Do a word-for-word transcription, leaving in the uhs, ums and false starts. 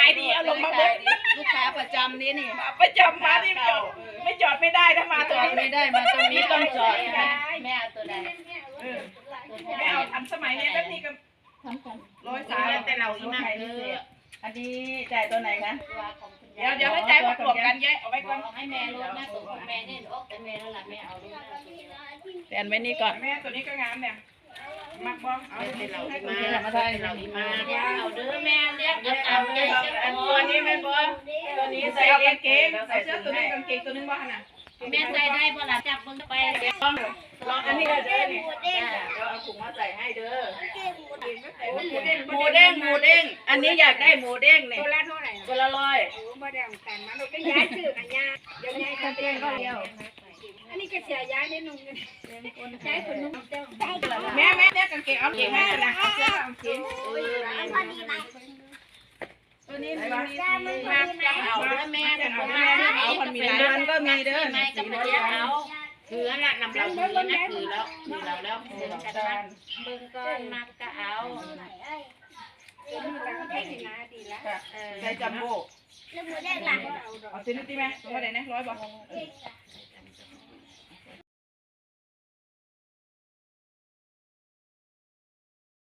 ไอ้นี่เอาลงมาเบิด ลูกค้าประจำนี่นี่ ประจำมานี่ไม่จอดไม่จอดไม่ได้ถ้ามา มา ตรง จอด นี้ ไม่ได้มาตรงนี้ต้องจอดค่ะ แม่เอาตัวใด เออไม่เอาทันสมัยเนี่ยแบบนี้ก็ร้อยสาม แต่เราอีนั่งเออ อันนี้จ่ายตัวไหนคะ ตัวของคุณ เดี๋ยวเดี๋ยวให้จ่ายประกอบกันเยอะเอาไว้ก่อน บอกให้แม่ลดนะตัวของแม่เนี่ยออกแต่แม่แล้วล่ะแม่เอาลดนะ แทนไว้นี่ก่อนแม่ตัวนี้ก็งามเนี่ยมักบ้องเอา เป็นเรา ให้ อี ตัว มา นี้มา ใส่ ใส่ เราอีมาเนี่ยเอาเด้อแม่เรียกเอาตามใจเจ้าของ ตัวนี้แม่นบ้องตัวนี้ใส่กางเกงใส่เสื้อตัวนี้กางเกงตัวนึงบ้างนะ แม่ใส่ได้บ่ล่ะจับเบิ่งไปเดี๋ยว ลองอันนี้ก็ได้นี่เดี๋ยวเอาถุงมาใส่ให้เด้อหมูเด้งหมูเด้ง อันนี้อยากได้หมูเด้งเนี่ย ตัวละเท่าไหร่ ตัวละร้อย โอ้บ่ได้ของกันมาลูกก็ย้ายซื้อกันยาเดี๋ยวยายกางเกงก็เดียวอันนี้ก็เสียย้ายได้นุ่งย้ายคนนุ่งเจ้า แม่แม่เนี่ยกางเกงเอาเกงแม่นะเอาเสื้อเอาเกง พอดีไหม ตัวนี้ มาเอาเด้อแม่ เอาคนมีร้านก็มีเด้อ แม่ก็ไปเอาคือละนำเราคือนะคือแล้วคือเราแล้วคือกันเบิ่งก่อนมักก็เอา ได้สินะดีแล้ว ใส่จัมโบ้ แล้วหมูแดงล่ะ เอาซื้อนี่ตีไหมว่าไหนนะร้อยบาท เอ้ย